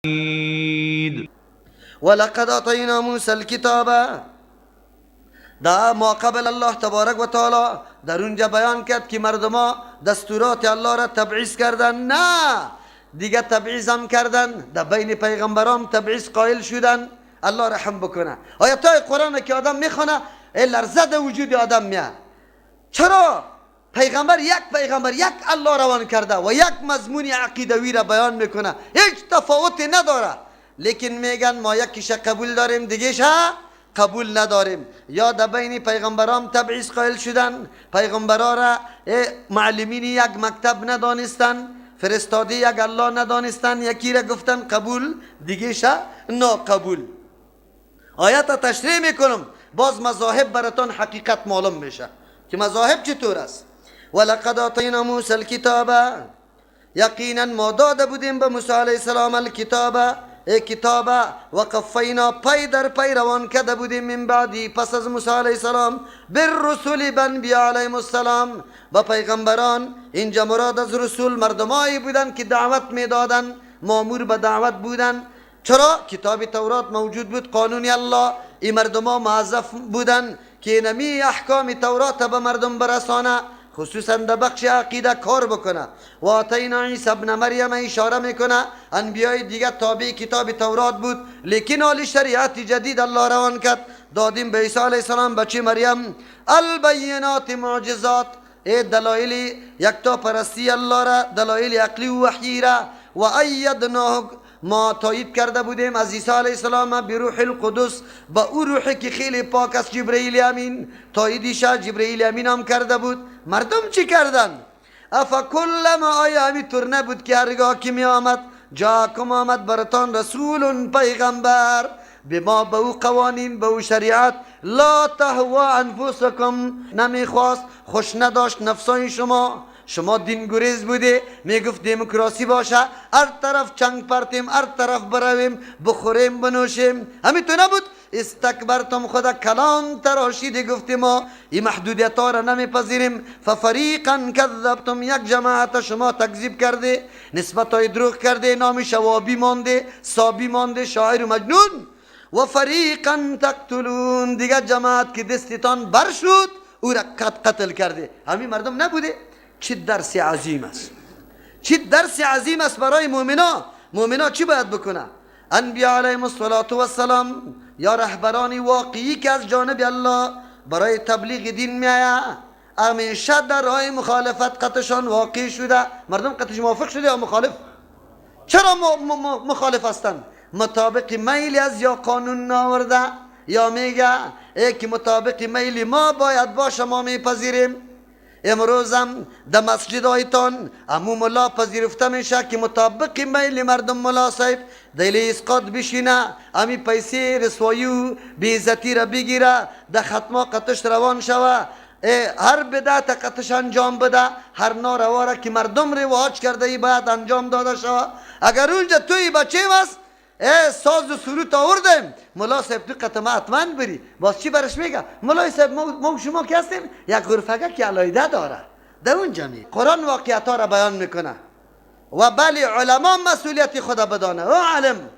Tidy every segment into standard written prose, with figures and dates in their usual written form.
حمید. ولقد آتینا موسی الکتاب، دا ما قبل الله تبارک و تعالی در اونجا بیان کرد که مردما دستورات الله را تبعیض کردن. نه دیگه تبعیض هم کردن، در بین پیغمبران تبعیض قائل شدن. الله رحم بکنه. آیت های قرآن که آدم میخونه لرزه در وجود آدم میاد. چرا پیغمبر یک پیغمبر یک الله روان کرده و یک مضمون عقیدوی را بیان میکنه، هیچ تفاوتی نداره، لیکن میگن ما یکیش قبول داریم دیگهش قبول نداریم. یا در بین پیغمبران تبعیض قائل شدن، پیغمبرا را معلمین یک مکتب ندانستن، فرستاده یک الله ندانستن، یکی را گفتن قبول دیگهش ناقبول. آیت تشریح میکنم باز مذاهب براتان حقیقت معلوم میشه که مذاهب چطور است. ولقد آتینا موسی الکتاب، یقینا ما داده بودیم به موسی علیه السلام الکتاب، ای کتاب، و قفینا پی در پی روان کرده بودیم من بعدی پس از موسی علیه السلام بالرسول بانبیا علیهم السلام، با پیغمبران. اینجا مراد از رسول مردمایی بودن که دعوت میدادن، مامور به دعوت بودن. چرا؟ کتاب تورات موجود بود، قانون الله، این مردما موظف بودن که نمی احکام تورات به مردم برسانه، خصوصا در بخش عقیده کار بکنه. و آتینا عیسی ابن مریم اشاره میکنه انبیای دیگه تابع کتاب تورات بود، لیکن حال شریعت جدید الله روان کرد، دادیم به عیسی علیه السلام بچه مریم البینات معجزات، ای دلایل یکتا پرستی الله را، دلایل عقلی و وحی را، و ایدناه ما تایید کرده بودیم از عیسی علیه السلام بروح القدس، با او روحی که خیلی پاک است جبرئیل امین، تاییدش جبرئیل امین هم کرده بود. مردم چی کردن؟ افکلما، آیا همینطور نبود که هرگاه که می آمد جاکم آمد براتان رسول پیغمبر بما به او قوانین به او شریعت، لا تهوا انفسکم، نمیخواست خوش نداشت نفسای شما، شما دین گریز بوده، میگفت دموکراسی باشه، هر طرف چنگ پرتیم، هر طرف برویم، بخوریم بنوشیم، همین تو نبود. استکبرتم، خدا کلام تراشیده، گفتیم ما این محدودیت ها را نمیپذیریم. ففریقا کذبتم، یک جماعت شما تکذیب کرده، نسبت های دروغ کرده، نام شوابی مانده، سابی مانده، شاعر و مجنون. و فریقا تقتلون، دیگه جماعت که دستتان بر شد او را قتل کرده. همین مردم نبوده. چه درس عظیم است، چه درس عظیم است برای مؤمنا. مؤمنا چی باید بکنه؟ انبیا علیهم الصلاة والسلام یا رهبران واقعی که از جانب الله برای تبلیغ دین میآید، همیشه در راه مخالفت قطشان واقع شده. مردم قطش موافق شده یا مخالف؟ چرا مخالف هستند؟ مطابق میل از یا قانون ناورده، یا میگه ای که مطابق میل ما باید باشه ما میپذیریم. امروز هم در مسجد هایتان امو ملا پذیرفته میشه که مطابق میل مردم ملا صاحب دل اسقاط بشینه، امی پیسه رسوایی و بیعزتی را بگیره، در ختما قطش روان شوه، هر بدعت قطش انجام بده، هر ناروا را که مردم رواج کرده ای باید انجام داده شوه. اگر اونجا توی بچه است ساز و سرود آوردیم، ملا صاحب تو قطمه حتما بری، باز چی برش میگه؟ ملا صاحب ما شما که هستیم یک غرفه که علایده داره در اونجا می قرآن واقعیت ها را بیان میکنه و بله علما مسئولیت خدا بدانه. او علم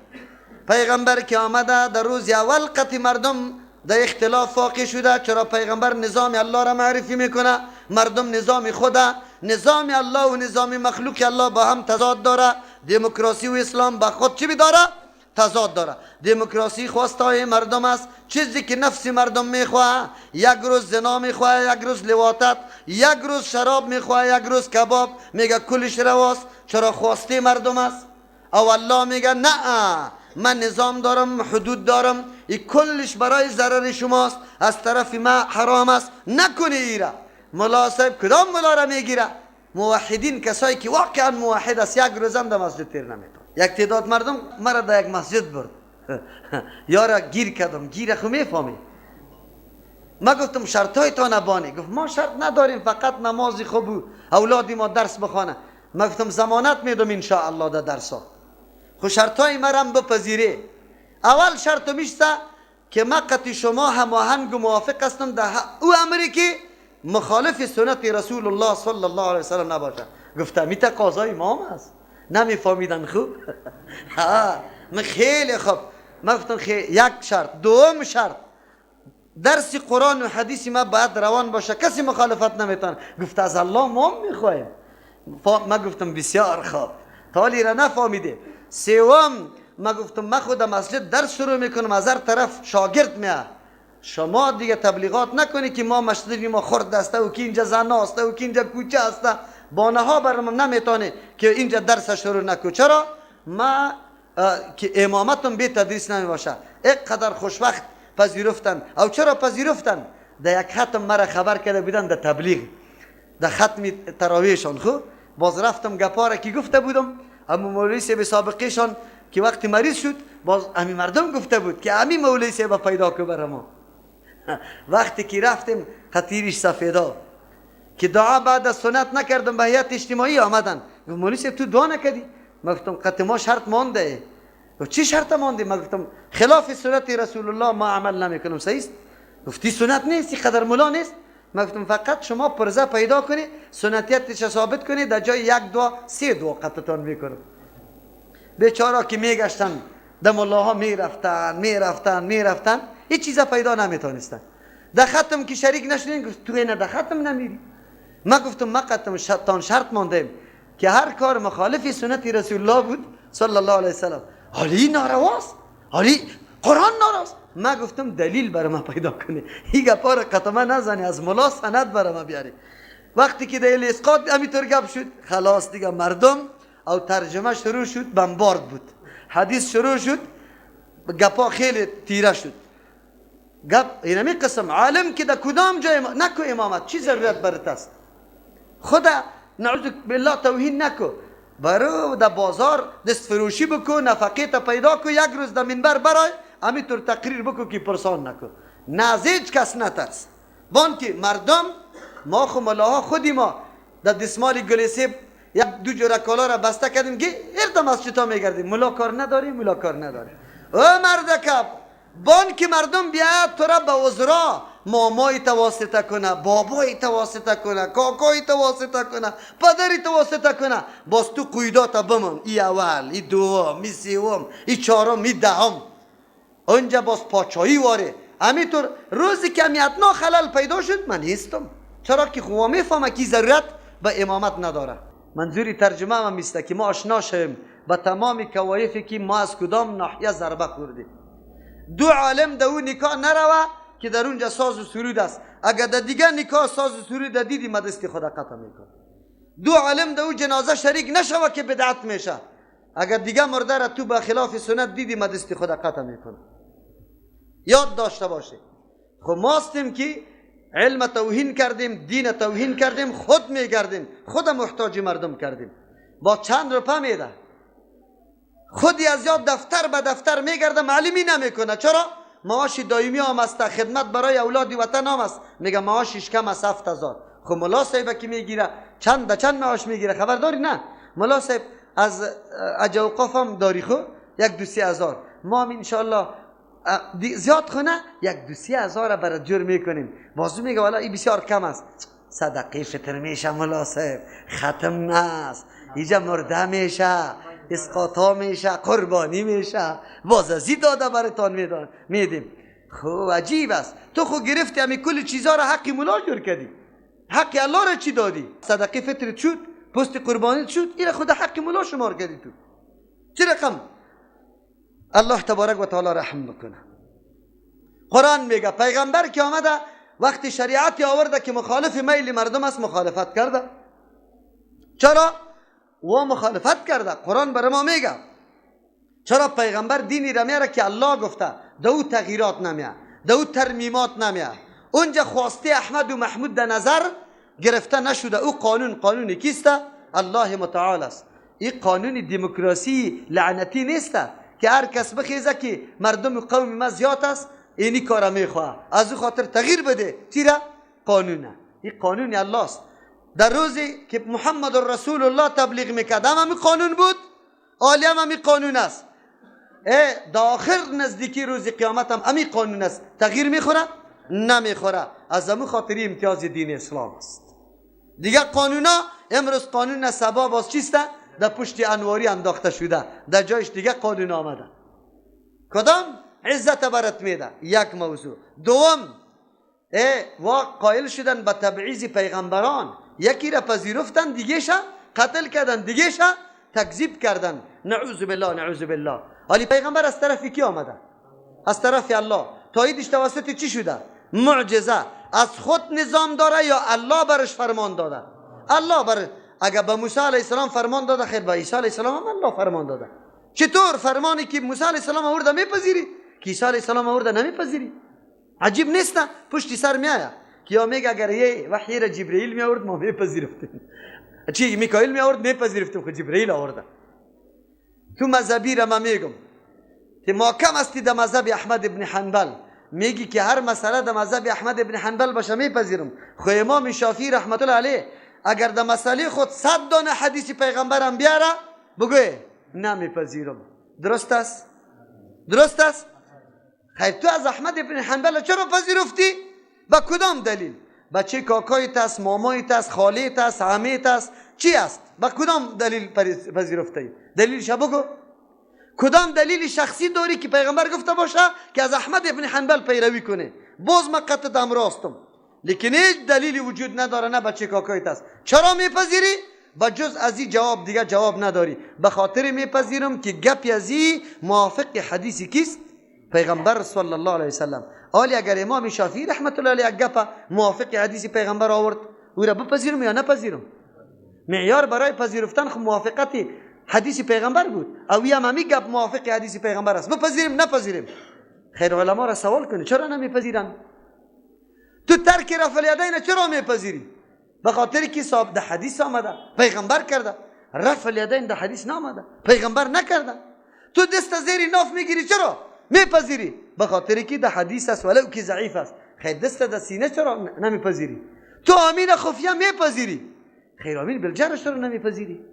پیغمبر که آمده در روز اول قطع مردم در اختلاف واقع شده. چرا پیغمبر نظام الله را معرفی میکنه، مردم نظام خدا، نظام الله و نظام مخلوق الله با هم تضاد داره. دموکراسی و اسلام با خود چی داره؟ تضاد داره. دموکراسی خواستای مردم است، چیزی که نفس مردم میخواه. یک روز زنا میخواه، یک روز لواطت، یک روز شراب میخواه، یک روز کباب، میگه کلش رواست. چرا؟ خواسته مردم است. او الله میگه نه، من نظام دارم، حدود دارم، این کلش برای ضرر شماست، از طرف ما حرام است، نکنی ایره. ملا صاحب کدام ملا را میگیره؟ موحدین، کسایی که واقعا موحد است، یک روزم در مسجد تیر نمیتونه. یک تعداد مردم مرا در یک مسجد برد، یارا گیر کردم، گیر خو میفهمی. ما گفتم شرطای تا نبانی، گفت ما شرط نداریم، فقط نماز خوب اولادی ما درس بخوانه. ما گفتم ضمانت میدم ان شاء الله در درسا، خو شرطای مرم بپذیری. اول شرط میشته که ما قطع شما هماهنگ و موافق هستم در او امری که مخالف سنت رسول الله صلی الله علیه وسلم نباشه. گفتم این تقاضای امام است. نمیفهمیدن خوب. من خیلی خوب، من گفتم یک شرط. دوم شرط درس قرآن و حدیث ما باید روان باشه، کسی مخالفت نمیتونه. گفت از الله ما میخوایم. ما گفتم بسیار خوب، تالی را نفهمیده. سوم ما گفتم ما خود مسجد درس شروع میکنم، از هر طرف شاگرد میاد، شما دیگه تبلیغات نکنی که ما مسجد ما خرد است و که اینجا زن است و که اینجا کوچه است، بانه ها برام نمیتونه که اینجا درس شروع نکو. چرا؟ ما که امامتم به تدریس نمیباشه. اینقدر خوشوقت پذیرفتن. او چرا پذیرفتن؟ در یک ختم مرا خبر کرده بودن در تبلیغ، در ختم تراویحشان. خو باز رفتم گپاره که گفته بودم، اما مولوی صاحب سابقهشان که وقتی مریض شد باز امی مردم گفته بود که امی مولوی صاحب پیدا که برا ما. وقتی که رفتیم خطیرش سفیدا که دعا بعد از سنت نکردم، به هیئت اجتماعی آمدن. گفت مولوی صاحب تو دعا نکردی؟ ما گفتم قطع ما شرط مانده. گفت چی شرط مانده؟ ما گفتم خلاف سنت رسول الله ما عمل نمیکنم. صحیح است؟ گفتی سنت نیست، قدر مولا نیست. ما گفتم فقط شما پرزه پیدا کنی، سنتیتش ثابت کنی، در جای یک دعا سه دعا قطعتان میکنم. بیچارا که میگشتن در ملاها میرفتن میرفتن میرفتن، هیچ چیز پیدا نمیتونستن. در ختم که شریک نشدین، گفت تو اینه در ختم نمیری. ما گفتم ما قطعم شرط ماندیم که هر کار مخالف سنت رسول الله بود صلی الله علیه وسلم، حالی نارواست، حالی قرآن نارواست. ما گفتم دلیل برای ما پیدا کنی، این گپا را قطعا نزنی، از ملا سند برای ما بیاری. وقتی که دلیل اسقاط همینطور گپ شد، خلاص دیگه مردم او ترجمه شروع شد، بمبارد بود، حدیث شروع شد، گپا خیلی تیره شد. گپ اینمی قسم عالم که در کدام جای نکو امامت، چی ضرورت برات است؟ خدا نعوذ بالله توهین نکو، برو در بازار دست فروشی بکو، نفقه تا پیدا کو، یک روز در منبر برای همینطور تقریر بکو که پرسان نکو، نه از هیچ کس نترس. بان که مردم ما خو ملاها خودی ما در دستمال گلیسیب یک دو جوره کالا را بسته کردیم که ارتا مسجد ها میگردیم، ملا کار نداری، ملا کار نداری. او مردکب بان که مردم بیاید تو را به وزرا مامای تواسطه کنه، بابای تواسطه کنه، کاکای تواسطه کنه، پدری تواسطه کنه، باز تو قیدات بمان، ای اول، ای دوم، ای سوم، ای چهارم، ای دهم، اونجا باز پاچایی واره. همینطور روزی که امیتنا خلل پیدا شد من نیستم، چرا که خواه میفهمه که ضرورت به امامت نداره. منظوری ترجمه هم است که ما آشنا شویم به تمام کوایفی که ما از کدام ناحیه ضربه خوردیم. دو عالم در او نکاح نروه که در اونجا ساز و سرود است، اگر در دیگه نکاح ساز و سرود دیدی ما دست خدا قطع میکنه. دو عالم در او جنازه شریک نشوه که بدعت میشه، اگر دیگه مرده را تو به خلاف سنت دیدی ما دست خدا قطع میکنه. یاد داشته باشه. خب ما هستیم که علم توهین کردیم، دین توهین کردیم، خود میگردیم، خود محتاج مردم کردیم. با چند روپه میده، خودی از یاد دفتر به دفتر میگرده، معلمی نمیکنه. چرا؟ معاش دائمی هم است، خدمت برای اولاد وطن هم است. میگه معاشش کم است 7000. خب ملا صاحب که میگیره چند به چند معاش میگیره خبر داری؟ نه ملا صاحب از اوقاف هم داری خو 1 2 3 هزار. ما هم انشالله زیاد خونه 1 2 3 هزار برای جور میکنیم. بازو میگه والا این بسیار کم است. صدقه فطر میشه ملا صاحب، ختم نیست، اینجا مرده میشه، اسقاطا میشه، قربانی میشه، باز ازی داده براتان میدیم. خب عجیب است. تو خو گرفتی همی کل چیزا را حق مولا جور کردی، حق الله را چی دادی؟ صدقه فطر شد، پست قربانی شد، این خود حق مولا شمار کردی تو. چه رقم؟ الله تبارک و تعالی رحم بکنه. قرآن میگه پیغمبر که آمده وقتی شریعت آورده که مخالف میل مردم است مخالفت کرده. چرا؟ و مخالفت کرده. قرآن برای ما میگه چرا پیغمبر دینی را میاره که الله گفته، دو تغییرات نمیه، دو ترمیمات نمیه. اونجا خواسته احمد و محمود در نظر گرفته نشده. او قانون قانون کیست؟ الله متعال است. این قانون دموکراسی لعنتی نیست که هر کس بخیزه که مردم قوم ما زیاد است اینی کارا میخواه، از او خاطر تغییر بده تیره قانونه. این قانون الله است. در روزی که محمد رسول الله تبلیغ میکرد هم همی قانون بود، عالی هم همی قانون است. در آخر نزدیکی روز قیامت هم همی قانون است. تغییر میخوره؟ نمیخوره. از همون خاطری امتیاز دین اسلام است. دیگه قانونا امروز قانون سبا باز چیست؟ در پشت انواری انداخته شده، در جایش دیگه قانون آمده. کدام عزت برات میده؟ یک موضوع. دوم، وا قائل شدن به تبعیض پیغمبران، یکی را پذیرفتن، دیگه قتل کردن، دیگه تکذیب کردن. نعوذ بالله، نعوذ بالله. حالی پیغمبر از طرف کی آمده؟ از طرف الله. تاییدش توسط چی شده؟ معجزه. از خود نظام داره یا الله برش فرمان داده؟ الله بر. اگر به موسی علیه السلام فرمان داده، خیر به عیسی علیه السلام هم الله فرمان داده. چطور فرمانی که موسی علیه السلام آورده میپذیری، که عیسی علیه السلام آورده نمیپذیری؟ عجیب نیست؟ پشتی سر میآید که یا میگه اگر یه وحی را جبرئیل می آورد ما میپذیرفتیم، چی میکائیل می آورد میپذیرفتیم، خب جبرئیل آورده. تو مذهبی را ما میگم که ما کم هستی در مذهب احمد ابن حنبل، میگی که هر مسئله در مذهب احمد ابن حنبل باشه میپذیرم. خو امام شافعی رحمت الله علیه اگر در مسئله خود 100 دانه حدیث پیغمبرم بیاره بگوی نمیپذیرم. درست است؟ درست است؟ خیر، تو از احمد ابن حنبل چرا پذیرفتی؟ با کدام دلیل؟ بچه کاکایت است، مامایت است، خالیت است، عمیت است، چی است؟ با کدام دلیل پذیرفتی؟ دلیلش بگو. کدام دلیل شخصی داری که پیغمبر گفته باشه که از احمد ابن حنبل پیروی کنه؟ باز من قطع دم راستم، لیکن هیچ دلیلی وجود نداره، نه بچه کاکایت است. چرا میپذیری؟ با جز از این جواب دیگه جواب نداری. به خاطر میپذیرم که گپی از این موافق حدیثی کیست؟ پیغمبر صلی الله علیه وسلم. آلی اگر امام شافعی رحمت الله علیه گپ موافق حدیث پیغمبر آورد، او را بپذیرم یا نپذیرم؟ معیار برای پذیرفتن خب موافقت حدیث پیغمبر بود، او هم همی گپ موافق حدیث پیغمبر است، بپذیریم نپذیریم؟ خیر علما را سوال کنی چرا نمیپذیرن؟ تو ترک رفع الیدین چرا میپذیری؟ به خاطر که صاحب ده حدیث آمده، پیغمبر کرده. رفع الیدین ده حدیث نامده، پیغمبر نکرده. تو دست زیر ناف میگیری چرا میپذیری؟ به خاطر که ده حدیث است ولو که ضعیف است. خیر دست ده سینه چرا نمیپذیری؟ تو آمین خفیه میپذیری، خیر آمین بالجهر چرا نمیپذیری؟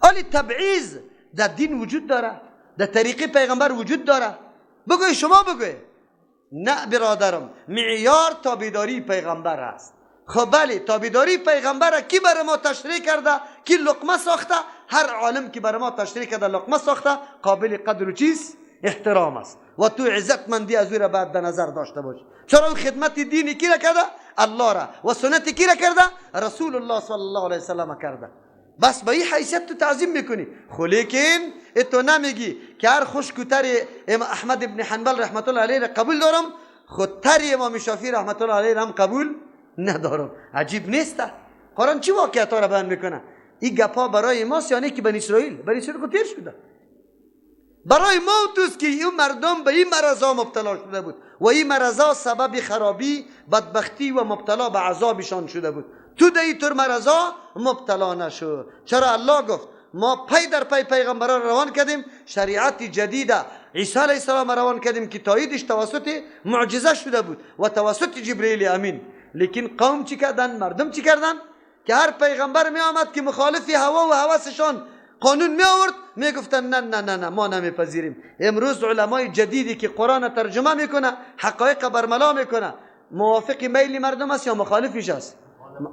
آلی تبعیض در دین وجود داره، در طریق پیغمبر وجود داره. بگوی شما بگوی نه برادرم، معیار تابعداری پیغمبر است. خب بله، تابعداری پیغمبر کی بر ما تشریح کرده؟ کی لقمه ساخته؟ هر عالم که بر ما تشریح کرده لقمه ساخته، قابل قدر و چیز احترام است و تو عزتمندی از او را باید در نظر داشته باشی. چرا او خدمت دینی کی را کرده؟ الله را. و سنت کی را کرده؟ رسول الله صلی الله علیه وسلم کرده. بس به این حیثیت تو تعظیم میکنی. خو لیکن تو نمیگی که هر خشکتر احمد ابن حنبل رحمت الله علیه را قبول دارم، خودتر امام شافعی رحمت الله علیه را هم قبول ندارم. عجیب نیست؟ قرآن چی واقعیت ها را بیان میکنه؟ این گپا برای ماست یعنی که بنی اسرائیل، بنی اسرائیل خود تیر شده. برای ما توست که این مردم به این مرضا مبتلا شده بود و این مرضا سبب خرابی، بدبختی و مبتلا به عذابشان شده بود. تو در این طور مرضا مبتلا نشو. چرا الله گفت ما پی در پی پیغمبران روان کردیم، شریعت جدیده عیسی علیه السلام روان کردیم که تاییدش توسط معجزه شده بود و توسط جبرئیل امین. لیکن قوم چی کردن؟ مردم چی کردن؟ که هر پیغمبر می آمد که مخالف هوا و هوسشان قانون می آورد، می گفتن نه نه نه نه ما نمیپذیریم. امروز علمای جدیدی که قرآن ترجمه میکنه، حقایق برملا میکنه، موافق میل مردم است یا مخالفش است؟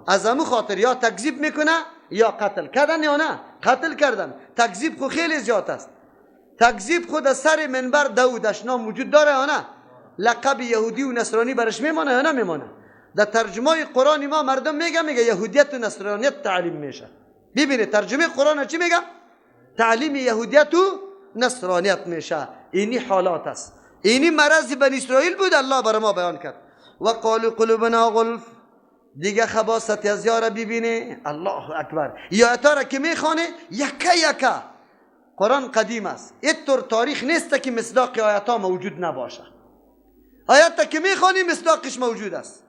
از امو خاطر یا تکذیب میکنه یا قتل کردن یا نه قتل کردن. تکذیب خو خیلی زیاد است. تکذیب خود از سر منبر داود اشنام وجود داره یا نه؟ لقب یهودی و نصرانی برش میمانه یا نمیمانه؟ در ترجمه قرآن ما مردم میگه یهودیت و نصرانیت تعلیم میشه. ببینید ترجمه قرآن چی میگه؟ تعلیم یهودیت و نصرانیت میشه. اینی حالات است، اینی مرض بنی اسرائیل بود الله بر ما بیان کرد. و قالوا قلوبنا غلف. دیگه خباثت از یاره ببینه. الله اکبر. یا را که میخوانه یکه یکه. قرآن قدیم است، اینطور تاریخ نیست که مصداق آیت ها موجود نباشه. آیت که میخوانی مصداقش موجود است.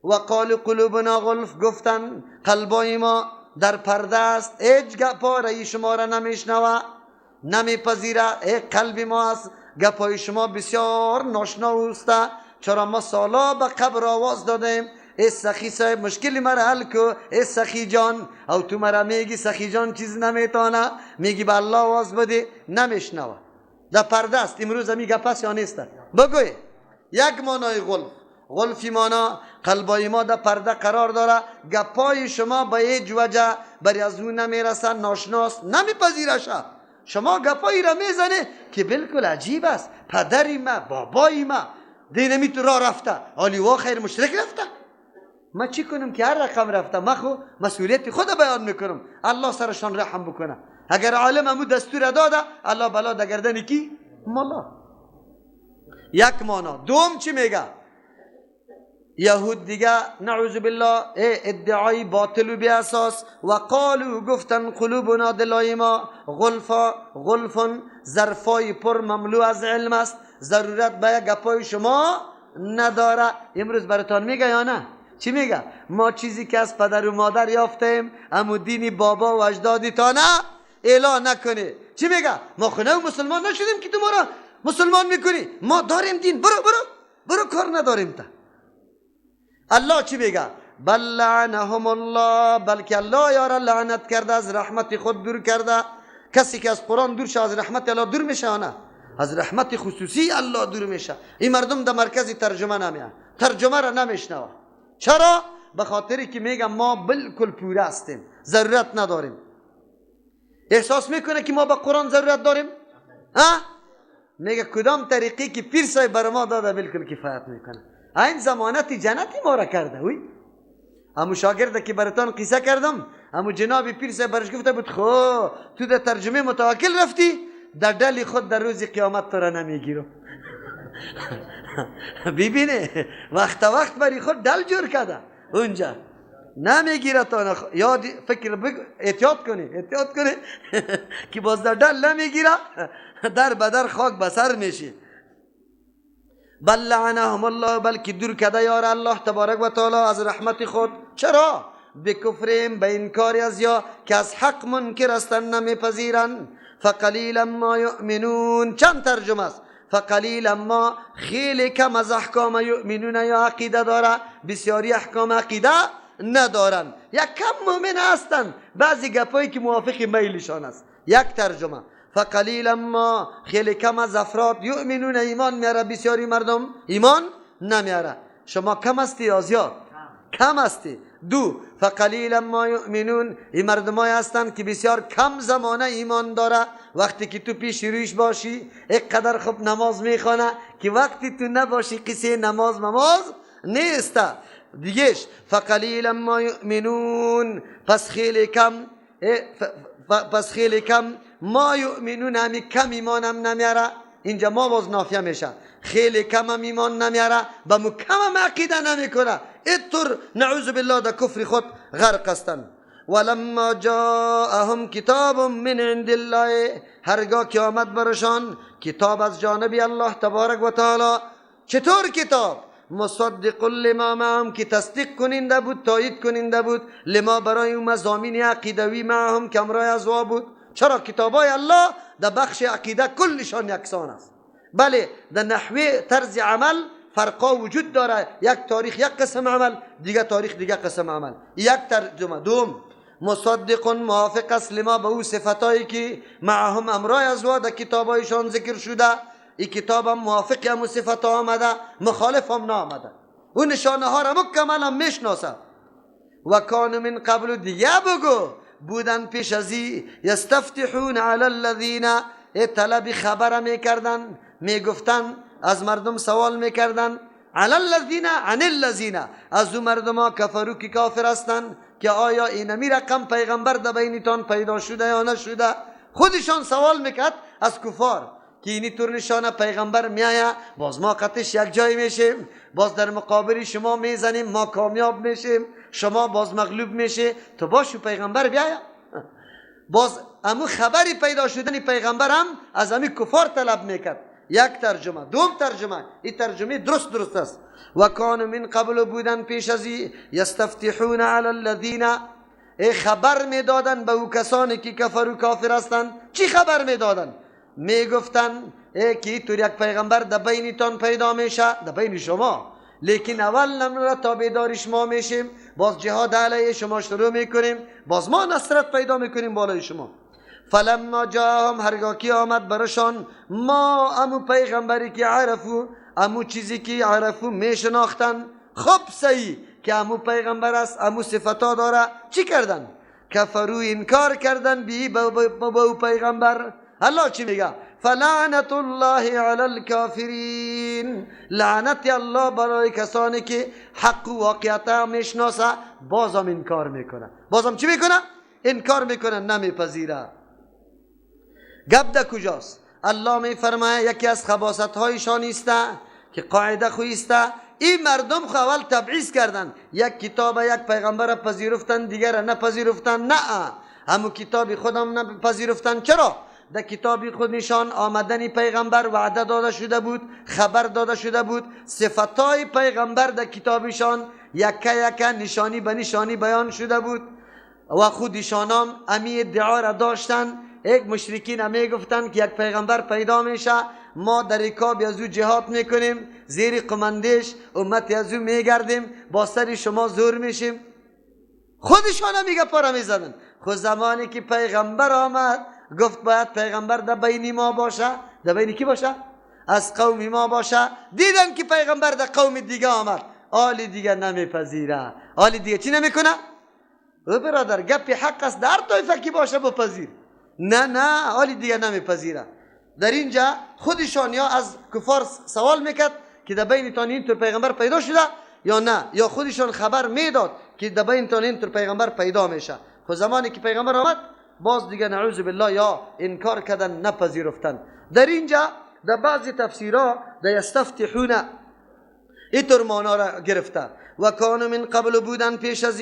و قالوا قلوبنا غلف، گفتن قلبای ما در پرده است، هیچ گپا رای شما را نمیشنوه، نمیپذیره. ای قلب ما است، گپای شما بسیار ناشنا است. چرا ما سالا به قبر آواز دادیم ای سخی صاحب مشکل مرا حل کو، ای سخی جان، او تو مرا میگی سخی جان چیز نمیتونه، میگی به الله آواز بده، نمیشنوه. در پرده است. امروز همی گپ است یا نیست؟ بگوی یک معنای غلف. غلفی مانا قلبای ما در پرده قرار داره، گپای شما به هیچ وجه بری از اون نمیرسن، ناشناس نمیپذیرشه. شما گپایی را میزنه که بالکل عجیب است. پدری ما، بابای ما دینمی تو راه رفته، حالی وا خیر مشرک رفته. ما چی کنم که هر رقم رفته؟ ما خو مسئولیت خود بیان میکنم. الله سرشان رحم بکنه. اگر عالم امو دستور داده، الله بلا در گردن کی؟ مالا. یک مانا. دوم چی میگه؟ یهود دیگه نعوذ بالله ادعای باطل و بی اساس. و قالو گفتن قلوبنا دلای ما غلفا، غلف ظرفای پر مملو از علم است، ضرورت به گپای شما نداره. امروز براتان میگه یا نه؟ چی میگه؟ ما چیزی که از پدر و مادر یافتیم امو دینی بابا و اجدادی تا نه اعلان نکنی. چی میگه؟ ما خونه و مسلمان نشدیم که تو ما را مسلمان میکنی، ما داریم دین، برو برو برو، کار نداریم تا. الله چی میگه؟ بل لعنهم الله، بلکه الله یارا لعنت کرده، از رحمت خود دور کرده. کسی که از قرآن دور شه از رحمت الله دور میشه، نه از رحمت خصوصی الله دور میشه. این مردم در مرکز ترجمه نمیان، ترجمه را نمیشنوه. چرا؟ به خاطری که میگم ما بالکل پوره هستیم، ضرورت نداریم. احساس میکنه که ما به قرآن ضرورت داریم؟ ها؟ میگه کدام طریقی که پیر صاحب بر ما داده بالکل کفایت میکنه. این ضمانت جنتی ما را کرده. وی همو شاگرد که براتان قصه کردم، همو جناب پیر صاحب برش گفته بود خو تو در ترجمه متوکل رفتی، در دل خود در روز قیامت تو را نمیگیرم. ببینه وقت وقت بری خود دل جور کرده اونجا نمیگیره تا یاد فکر احتیاط کنی، احتیاط کنی که باز در دل نمیگیره، در بدر خاک بسر میشی. بل لعنهم الله، بلکه دور کده یار الله تبارک و تعالی از رحمت خود. چرا؟ بکفرهم، به انکار از یا که از حق منکر هستند، نمیپذیرند. فقلیلا ما یؤمنون. چند ترجمه است؟ فقلیلا ما، خیلی کم از احکام یؤمنون یا عقیده داره، بسیاری احکام عقیده ندارن، یک کم مؤمن هستند، بعضی گپایی که موافق میلشان است. یک ترجمه فقلیلا ما، خیلی کم از افراد یؤمنون ایمان میاره، بسیاری مردم ایمان نمیاره. شما کم هستی یا زیاد؟ کم هستی. دو، فقلیلا ما یؤمنون، این مردمای هستند که بسیار کم زمانه ایمان داره. وقتی که تو پیش رویش باشی اینقدر خوب نماز میخوانه که وقتی تو نباشی قصه نماز مماز نیست. دیگهش فقلیلا ما یؤمنون، پس خیلی کم، پس خیلی کم ما یؤمنون، همی کم ایمانم نمیاره. اینجا ما باز نافیه میشه، خیلی کم هم ایمان نمیاره، به مکم هم عقیده نمیکنه، اینطور نعوذ بالله در کفر خود غرق هستند. ولما جاءهم کتاب من عند الله، هرگاه که آمد برشان کتاب از جانب الله تبارک و تعالی. چطور کتاب؟ مصدق لما معهم، که تصدیق کننده بود، تایید کننده بود، لما برای اون مضامین عقیدوی معهم که همراه از وا بود. چرا کتابای الله در بخش عقیده کلشان یکسان است، بله در نحوه طرز عمل فرقا وجود داره، یک تاریخ یک قسم عمل، دیگه تاریخ دیگه قسم عمل. یک ترجمه. دوم، مصدق موافق است لما به او صفتایی که معهم امرای از وا در کتابایشان ذکر شده. این کتاب هم موافق هم صفت آمده، مخالف هم نامده، اون نشانه ها را مکمل هم میشناسه. و کان من قبل، دیگه بگو بودن پیش ازی، یستفتحون علی الذین، طلب خبر میکردن، میگفتن، از مردم سوال میکردن، علی الذین عن الذین، از اون مردم ها کفرو که کافر هستن، که آیا اینمی رقم پیغمبر در بینتان پیدا شده یا نشده. خودشان سوال میکرد از کفار که اینی طور نشانه پیغمبر میایه، باز ما قطش یک جای میشیم، باز در مقابل شما میزنیم، ما کامیاب میشیم، شما باز مغلوب میشه، تو باشو پیغمبر بیایه. باز امو خبری پیدا شدن پیغمبر هم از امی کفار طلب میکرد. یک ترجمه. دوم ترجمه، این ترجمه درست درست است. و کان من قبل، بودن پیش از یستفتحون علی الذین، ای خبر میدادن به او کسانی که کفر و کافر هستند. چی خبر میدادن؟ میگفتن ای که تو یک پیغمبر در بینتان پیدا میشه، در بین شما، لیکن اول نمره تابعدار شما میشیم، باز جهاد علیه شما شروع میکنیم، باز ما نصرت پیدا میکنیم بالای شما. فلما جاءهم، هرگاه که آمد برشان ما امو پیغمبری که عرفو امو چیزی که عرفو میشناختن، خب صحیح که امو پیغمبر است، امو صفتا داره، چی کردن؟ کفرو انکار کردن بی با او پیغمبر. الله چی میگه؟ فلعنت الله علی الکافرین، لعنت الله برای کسانی که حق و واقعیت میشناسه بازم انکار میکنه. بازم چی میکنه؟ انکار میکنه، نمیپذیره. گپ ده کجاست؟ الله میفرمایه یکی از خباثت هایشان است که قاعده خویسته، این مردم خو اول تبعیض کردن، یک کتاب یک پیغمبر پذیرفتن، دیگر نپذیرفتن. نه، همو کتاب خودم نپذیرفتن. چرا؟ در کتاب خودشان آمدن پیغمبر وعده داده شده بود، خبر داده شده بود، صفتای پیغمبر در کتابشان یکه یکه نشانی به نشانی بیان شده بود و خودشان هم امی ادعا را داشتن. یک مشرکین همی گفتن که یک پیغمبر پیدا میشه، ما در رکاب از او جهاد میکنیم، زیر قمندش امت از او میگردیم، با سر شما زور میشیم. خودشان هم میگه پارا میزدن. خود زمانی که پیغمبر آمد گفت باید پیغمبر در بین ما باشه. در بین کی باشه؟ از قوم ما باشه. دیدن که پیغمبر در قوم دیگه آمد، آل دیگه نمیپذیره. آل دیگه چی نمیکنه؟ او برادر گپ حق است، در طایفه کی باشه بپذیر. نه نه، آل دیگه نمیپذیره. در اینجا خودشان یا از کفار سوال میکرد که در بینتان اینطور پیغمبر پیدا شده یا نه، یا خودشان خبر میداد که در بینتان اینطور پیغمبر پیدا میشه. خب زمانی که پیغمبر آمد باز دیگه نعوذ بالله یا انکار کردن، نپذیرفتن. در اینجا در بعضی تفسیرها در یستفتحون اینطور معنا را گرفته، و کانوا من قبل بودن پیش از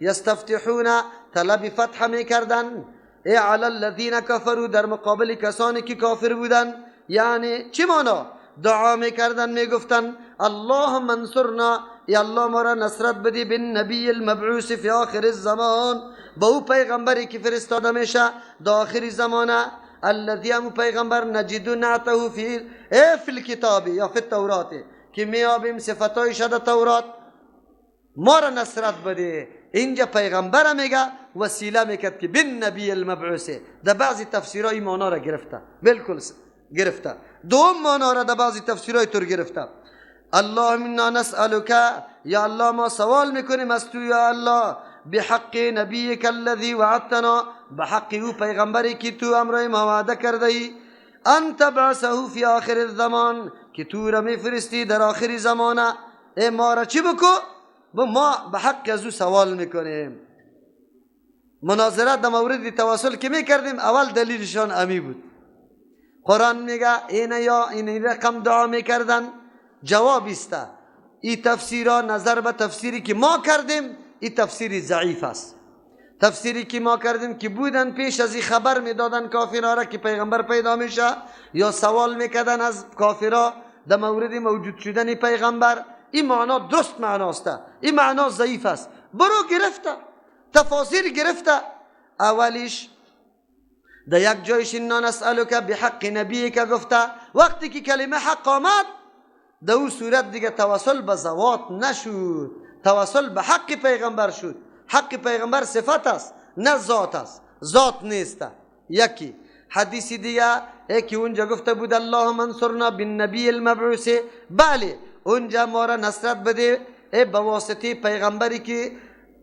یستفتحون طلب فتح میکردن، ای علی الذین کفروا در مقابل کسانی که کافر بودن. یعنی چی معنا؟ دعا میکردن، میگفتن اللهم انصرنا، یا الله ما را نصرت بدی، بالنبی المبعوث فی آخر الزمان، با او پیغمبری که فرستاده میشه در آخر زمانه، الذی امو پیغمبر نجد نعته فی الکتاب یا فی التورات، که میابیم صفتایش در تورات، ما را نصرت بده. اینجا پیغمبر میگه وسیله میکرد که بالنبی المبعوث. در بعضی تفسیرهای معنا را گرفته، بالکل گرفته. دوم معنا را در بعضی تفسیرهای تر گرفته. اللهم انا نسألك، یا الله ما سوال میکنیم از تو یا الله، بحق نبیک الذی وعدتنا، بحق او پیغمبری که تو امرای ما وعده کرده ای، ان تبعثه فی آخر الزمان، که تو را میفرستی در آخر زمانه. ای ما را چی بکو؟ ما به حق از او سوال میکنیم. مناظره در مورد توسل که میکردیم اول دلیلشان امی بود. قرآن میگه این یا این رقم دعا میکردن، جواب است. این تفسیرها نظر به تفسیری که ما کردیم این تفسیری ضعیف است. تفسیری که ما کردیم که بودن پیش از این خبر میدادن کافرها را که پیغمبر پیدا میشه، یا سوال میکردن از کافرها در مورد موجود شدن پیغمبر، این معنا درست معناست، این معنا ضعیف است. برو گرفته تفاسیر گرفته. اولیش در یک جایش انا نسألک بحق نبیک گفته، وقتی که کلمه حق آمد در او صورت دیگه توسل به ذوات نشد، توسل به حق پیغمبر شد. حق پیغمبر صفت است نه ذات است، ذات نیست. یکی حدیث دیگه یکی اونجا گفته بود اللهم انصرنا بالنبی المبعوث، بله اونجا ما را نصرت بده به واسطه پیغمبری که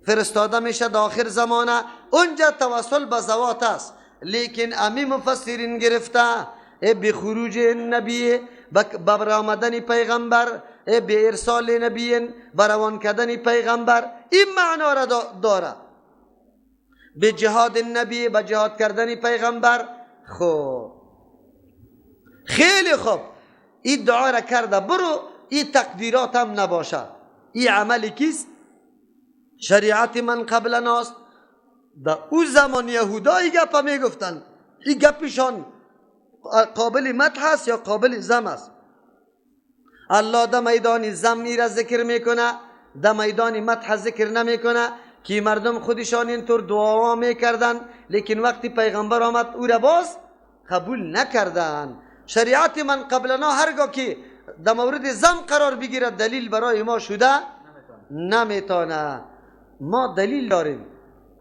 فرستاده میشه در آخر زمانه، اونجا توسل به ذوات است. لیکن امی مفسرین گرفته به خروج نبی، به برآمدن پیغمبر، به ارسال نبی، بروان کردن پیغمبر، این معنا را داره. به جهاد نبی، به جهاد کردن پیغمبر. خب خیلی خوب این دعا را کرده، برو این تقدیرات هم نباشه، این عمل کیست؟ شریعت من قبلناست. در او زمان یهودایی گپ میگفتن، این گپشان قابل مدح است یا قابل ذم است؟ الله در میدان ذم میره ذکر میکنه، در میدان مدح ذکر نمیکنه که مردم خودشان اینطور دعا میکردن، لیکن وقتی پیغمبر آمد او را باز قبول نکردن. شریعت من قبلنا هرگاه که در مورد ذم قرار بگیرد دلیل برای ما شده نمیتونه. ما دلیل داریم،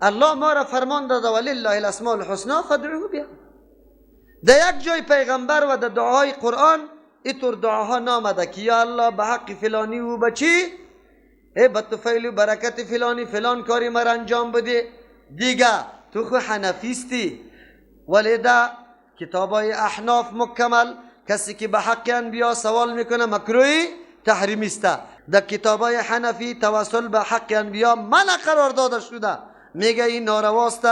الله ما را فرمان داده ولله الاسماء الحسنا فادعوه بها. در یک جای پیغمبر و در دعای قرآن اینطور دعاها نامده که یا الله به حق فلانی و بچی ای به طفیل و برکت فلانی فلان کاری مرا انجام بده. دیگه تو خو حنفیستی، ولی دا کتابای احناف مکمل کسی که به حق انبیا سوال میکنه مکروه تحریمی است. در کتابای حنفی توسل به حق انبیا منع قرار داده شده، میگه این نارواست.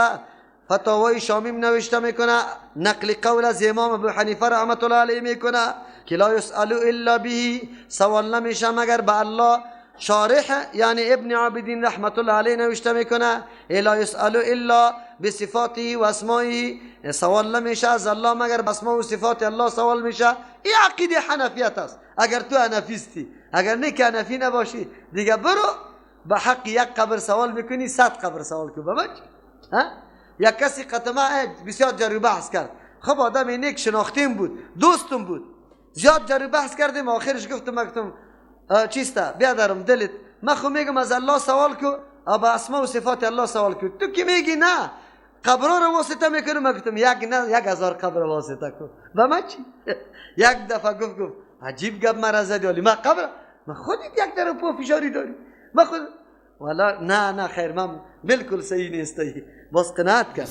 فتاوای شامیم نوشته میکنه، نقل قول از امام ابو حنیفه رحمت الله علیه میکنه که لا یسأل الا به، سوال نمیشه مگر به الله. شارح یعنی ابن عابدین رحمت الله علیه نوشته میکنه لا یسأل الا بصفاته و اسمائه، سوال نمیشه از الله مگر به اسماء و صفات الله سوال میشه. این عقیده حنفیت است. اگر تو حنفیستی، اگر نه که حنفی نباشی دیگه برو به حق یک قبر سوال میکنی، 100 قبر سوال کن بابا. ها یک کسی قطمه بسیار جر بحث کرد، خب آدم نیک شناختیم بود، دوستم بود، زیاد جر بحث کردیم، آخرش گفتم چیسته بیادرم دلت، من خو میگم از الله سوال کو، با اسما و صفات الله سوال کو، تو که میگی نه قبر رو واسطه میکنم. من گفتم یک نه 1000 قبر واسطه کو با من چی؟ یک دفعه گفت عجیب گپ مرا زدی، ولی من قبر من خودت یک در پو فشاری داری، من خود والا نه نه خیر من بالکل صحیح نیست، باز قناعت کرد.